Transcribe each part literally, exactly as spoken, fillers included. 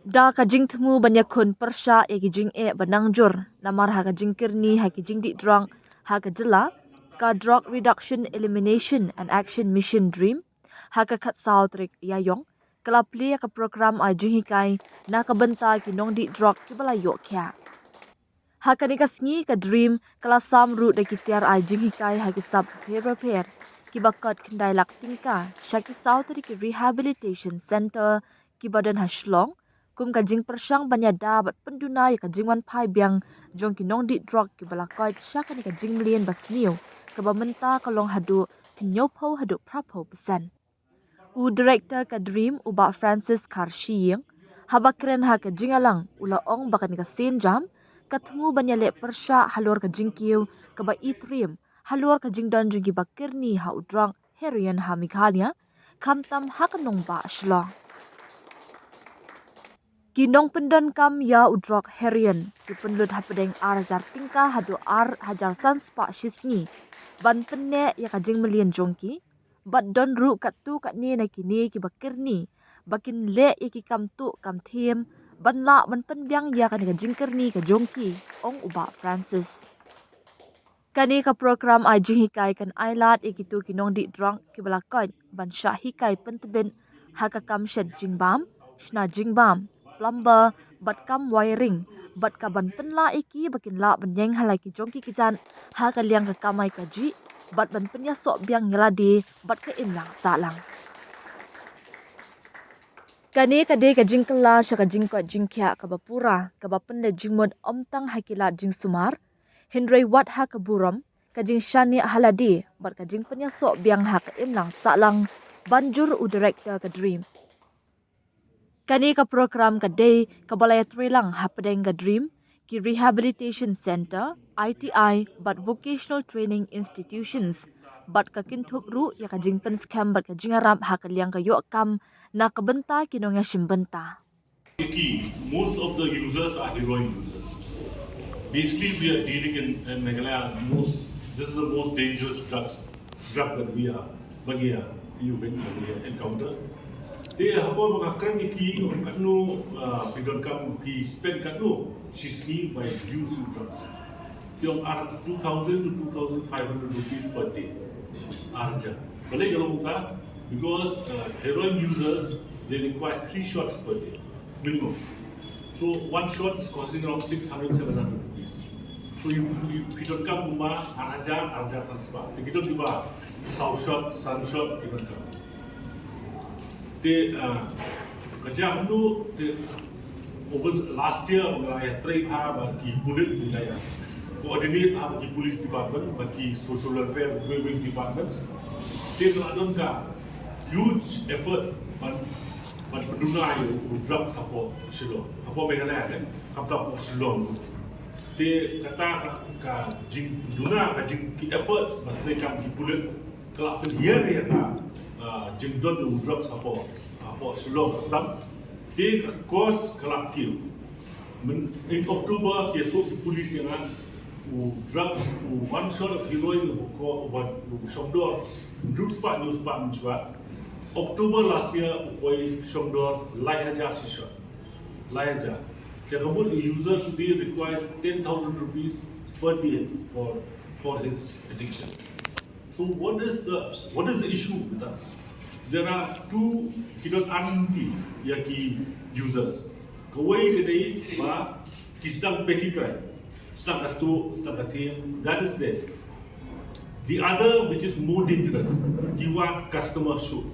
Da ka jingthmu ban ïakhun pyrshah ïa ki jingeh ba nang jur namar ha ka jingkyrni ha ki jingdih drok ha ka jylla, ka Drug Reduction, Elimination and Action Mission, DREAM, ha ka khatsaw tarik Ïaïong ka la plie ïa ka program ai jinghikai na ka bynta ki nongdih drok kiba la ïoh khiah. Ha kane ka sngi ka DREAM ka la sam ruh da ki tiar ai jinghikai ha ki sap bapher bapher kiba kot khyndai lak tyngka sha ki saw tylli ki rehabilitation centre kiba don ha Shillong, kum ka jingpyrshang ban ïada bad pynduna ïa ka jingwan phai biang jong ki nongdih drok kiba la koit sha kane ka jingmlien ba sniew kaba mynta ka long haduh hynñiewphew haduh phraphew percent. U Director ka DREAM, u Bah Francis Kharshiing, haba kren ha ka jingïalang u la ong ba kane ka sienjam ka thmu ban ïaleh pyrshah halor ka jingkiew kaba i triem halor ka jingdon jong kiba kyrni ha u drok heroin ha Meghalaya, khamtam ha ka nongbah Shillong. Ki nongpyndonkam ïa u drok heroin ki pynlut hapdeng ar hajar tyngka haduh ar hajar san spah shi sngi ban pynneh ïa ka jingmlien jong ki, bad don ruh katto katne na kine kiba kyrni ba kin leh ïa ki kam tuh kam thiem ban lah ban pynbiang ïa kane ka jingkyrni ka jong ki, ong u Bah Francis. Kane ka program ai jinghikai kan ai lad ïa kito ki nongdih drok kiba la koit ban shah hikai pyntbit ha ka kam shet jingbam, shna jingbam, plumber, bad kam wiring, bad ka ban pynlah ïa ki ba kin lah ban ïeng ha la ki jong ki kjat ha ka liang ka kamai kajih, bad ban pynïasoh biang ïa lade bad ka imlang sahlang. Kane ka dei ka jingkylla sha ka jingkoit jingkhiah kaba pura, kaba pynleit jingmut ym tang ha ki lad jingsumar, hynrei wat ha ka burom, ka jingshaniah ha lade bad ka jingpynïasoh biang ha ka imlang sahlang, ban jur u Director ka DREAM. Kane ka program ka dei kaba la ïatreilang hapdeng ka DREAM, ki rehabilitation centre, I T I bad vocational training institutions, bad ka kynthup ruh ïa ka jingpynskhem bad ka jingïarap ha ka liang ka ïoh kam na ka bynta ki nongïashim bynta. Ki, most of the users are heroin users. Basically, we are dealing in, in Meghalaya, most, this is the most dangerous drugs, drug that we are, ba ngi ïa, you win, ba ngi ïa encounter. Te haba nga kren ïa ki, ong katno, uh, phi donkam, phi spend katno shi sngi bai use drugs. Ki ong ar, two thousand to two thousand five hundred rupees per day. Ar hajar. Balei ka long kumta? Because, uh, heroin users, they require three shots per day, minimum. So one shot is costing around six hundred, seven hundred rupees. So you, you, phi donkam kumba ar hajar, ar hajar san spah. Te ki don kiba saw shot, san shot, phi donkam. Te, uh, ka jia kumno, te, over last year, nga la ïatrei bha bad ki pulit, nga la ïa coordinate bha bad ki police department, bad ki social welfare, wing departments. Te nga la don ka huge effort ban, ban pynduna ïa u drugs hapoh Shillong. Hapoh Meghalaya, ne? Khamtam hapoh Shillong. Te kata ka, ka jingpynduna, ka jing, ki efforts ban treikam ki pulit, ka la pynhiar ïa ka, ah, jingdon u drugs hapoh, hapoh Shillong khamtam. Te ka cost ka la kiew. Myn, in October ki ïathuh ki police ïa nga, u drugs, u one shot of heroin, u ko, u ba, u shongdor hynriew spah hynñiew spah mynshuwa. October last year u poi shongdor lai hajar shi shot. Lai hajar. Te ka mut a user today requires ten thousand rupees per day for, for his addiction. So what is the, what is the issue with us? There are two, ki don anti ïa ki users. Kawei ka dei ba ki sdang petty crime. Sdang ka tuh, sdang ka thiem, that is there. The other, which is more dangerous, ki wad customer shuh.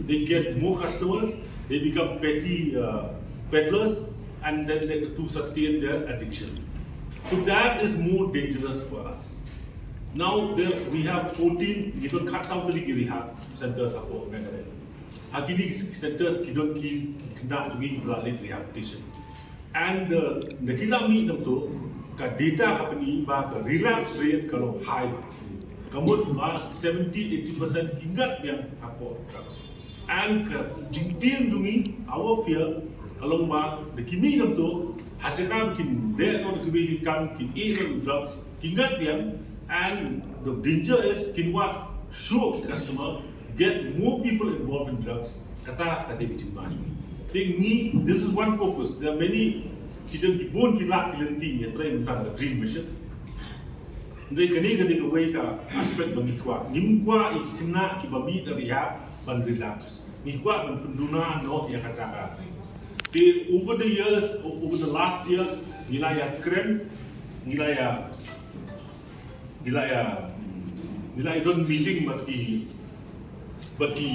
They get more customers, they become petty, uh, peddlers, and then they, to sustain their addiction. So that is more dangerous for us. Now, there we have fourteen, ngi don khatsaw tylli ki rehab centers hapoh Meghalaya. Ha kine ki centers ki don ki, ki khynnah jong ngi kiba la leit rehabilitation. And, uh, na ki la mih nangto, ka data ka pyni ba ka relapse rate ka long high. Ka mut ba seventy, eighty percent ki ngat biang hapoh drugs. And ka jingtieng jong ngi, our fear, ka long ba na ki mih nangto, ha jaka ba kin leh noh da kiwei ki kam, kin ïeh noh drugs, ki ngat biang, and the danger is kin wad shuh ki customer, get more people involved in drugs, kata ka dei ka jingma jong ngi. Te ngi, this is one focus. There are many, ki don ki bun ki lad ki lynti ngi trei mynta ka Dream Mission. Hynrei kane ka dei kawei ka aspect ba ngi kwah. Ngim kwah ïa ki khynnah kiba mih na rehab ban relapse. Ngi kwah ban pynduna noh ïa kata ka. Te over the years, o-, over the last year, ngi la ïakren, ngi la ïa, ngi la ïa, ngi la ïa don meeting bad ki, bad ki,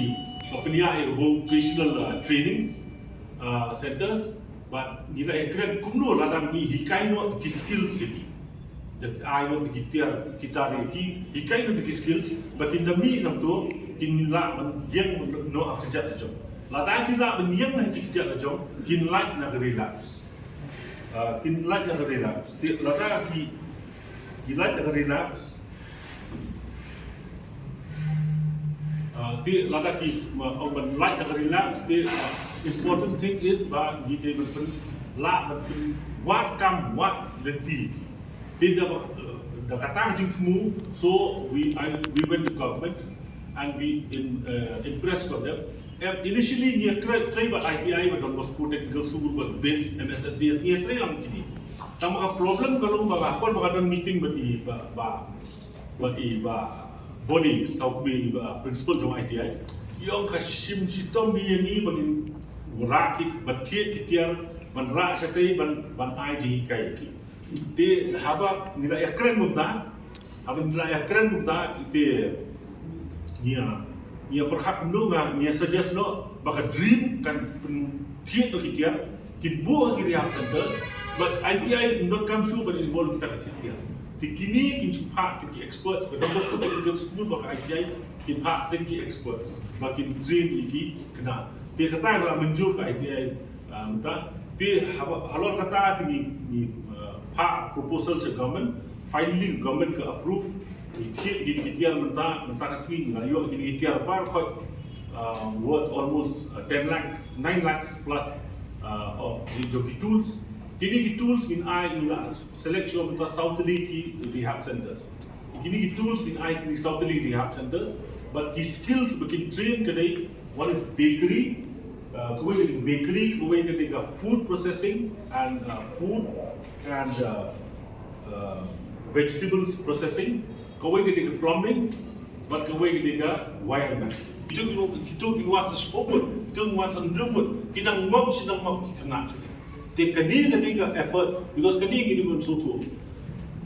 bad ki ïa vocational, uh, trainings, uh, centers, bad ngi la ïakren kumno lada ngi hikai noh ki skills ïa ki. Da ai noh ki tiar, ki tiar ïa ki, hikai noh ki skills, bad kin da mih nangto, kin lah ban ïeng noh ha ka kjat ka jong. Lada kin lah ban ïeng noh ha ka kjat ka jong, kin lait na ka relapse. Ah, kin lait na ka relapse. Te lada ki, ki lait na ka relapse. Ah, te lada ki, ma, ong ban lait na ka relapse, te, ah, important thing is ba ngi dei ban pyn, lah ban pynwad kam wad lynti. Te da ba, da kata ka jingthmu, so we, I, we went to government and we in, uh, impressed with them. Em, initially ngi trei, trei bad I T I, bad Don Bosco Technical School, bad BITS, M S S D S, ngi trei lang kine. Tang ba ka problem ka long ba, ba, ba ka don meeting bad i, ba, ba, bad i, ba, Bonnie Southby, ba, principal jong I T I. I ong ka shim shitom ïa ngi ba ngin rah ki, ban thied ki tiar, ban rah shatei, ban, ban ai jinghikai ki. Te haba ngi la ïakren kumta, haba ngi la ïakren kumta, te ngi ïa, ngi ïa pyrkhat kumno, nga, ngi ïa suggest noh ba ka Dream kan pynthied noh ki tiar, kin buh ha ki rehab centers, but I T I not come through, but involve kita ki tiar. Te kine kin shu phah te ki experts, ba Don Bosco Technical School bad ka I T I kin phah te ki experts ba kin train ïa ki khynnah. Te kata ka la mynjur ka I T I, ah, mynta. Te haba, halor kata te ngi, ngi, ah, phah proposal sha government, finally government ka approve. Ngi thied, ngi, ngi tiar mynta, mynta ka sngi ngi la ïoh kine ki tiar baroh, ah, worth almost, ah, ten lakhs, nine lakhs plus, ah, of the, the tools. Kine ki tools ngin ai, ngi la select shuwa mynta saw tylli ki rehab centers. Kine ki tools ngin ai kine saw tylli ki rehab centers, bad ki skills ba kin train ka dei, one is bakery, uh, kawei ka dei bakery, kawei ka dei ka food processing and, uh, food and, uh, uh, vegetables processing, kawei ka dei ka plumbing, bad kawei ka dei ka wireman. Kito ki, kito ki wad sa shipor, kito ki wad sa ndrumut, ki dang ngop shi dang ngop ki khynnah. Te kane ka dei ka effort, because kane ka dei ban sngewthuh.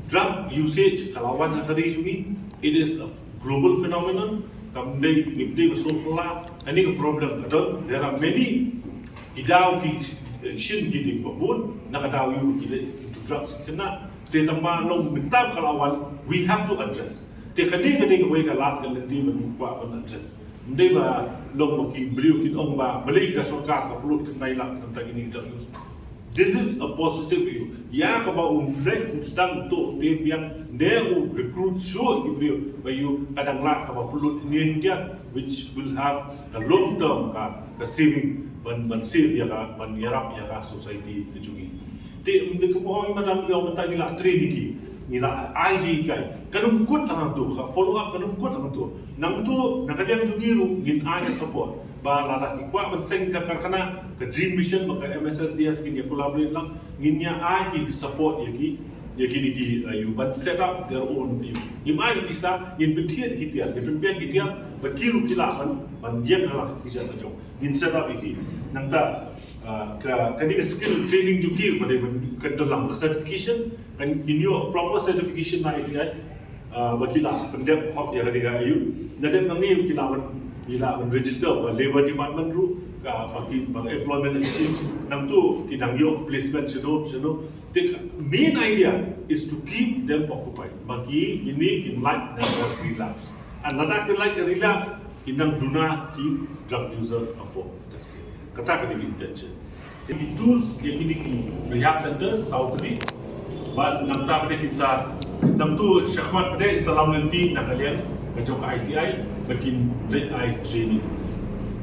Drug usage ka la wan ha ka ri jong ngi, it is a global phenomenon. Kam dei, ngim dei ban sngewthuh la, kane ka problem ka don. There are many, ki daw ki, eh, shin ki dei ba bun, na ka daw ïoh ki leit into drugs ki khynnah. Te tang ba long mynta ka la wan, we have to address. Te kane ka dei kawei ka lad ka lynti ba ngi kwah ban address. Ym dei ba long ba ki briew kin ong ba balei ka sorkar ka pynlut khyndai lak tang kine ki drug use. This is a positive view. Ïa kaba u mlien u sdang to te biang ne u recruit shuh ki briew ba ïoh ka dang lad kaba pynlut India, which will have a long term ka, ka saving ban, ban save ïa ka, ban ïarap ïa ka society ka jong ngi. Te ym dei kumba ong i madam ïa mynta ngi la train ïa ki, ngi la ai jinghikai. Kan ym kut hangto, ka follow up kan ym kut hangto. Nangto na ka liang jong ngi ruh ngin ai ka support. Ba lada ki kwah ban seng ka karkhana, ka Dream Mission bad ka M S S D S kin ïa collaborate lang, ngin ïa ai ki support ïa ki, ïa kine ki, uh, ïa ban set up their own, ïa. Ngim ai ki pisa, ngin pynthied ki tiar, ngin pynbiang ki tiar, ba ki ruh ki lah ban, ban ïeng ha la ki jait la jong. Ngin set up ïa ki. Nangta, ah, ka, kane ka skill training jong ki, ba dei ban, kan don lang ka certification, kan kin ïoh proper certification na I T I, ah, ba ki lah pyndep hok ïa kane ka ïa u. Nadep nangne ki lah ban, ki lah ban register bad ka Labour Department ruh, ka, ba ki, ba ka Employment Exchange, nangto ki dang ïoh placement shano, shano. Te ka main idea is to keep them occupied. Ba kine kin lait na ka relapse. And lada kin lait na ka relapse, kin nang duna ki drug users hapoh ka state. Kata ka dei ka intention. Te ki tools, ïa kine ki rehab centers, saw tylli. Bad nangta pat kin sa, nangto shakhmat pat kin sa lam lynti na ka liang ka jong ka I T I, ba kin leit ai training.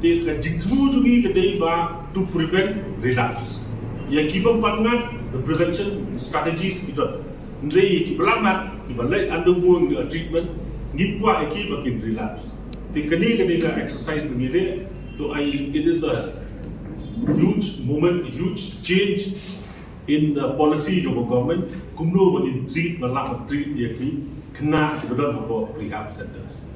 Te ka jingthmu jong ngi ka dei ba to prevent relapse. Ïa ki bym pat ngat, the prevention strategies ki don. Hynrei ïa kiba la ngat, kiba leit undergo, uh, treatment, ngim kwah ïa ki ba kin relapse. Te kane ka dei ka exercise ba ngi leh, to I, it is a huge Movement, huge change in the policy jong ka government, kumno ba ngin treat, ba lah ban treat ïa ki khynnah kiba don hapoh rehab centers.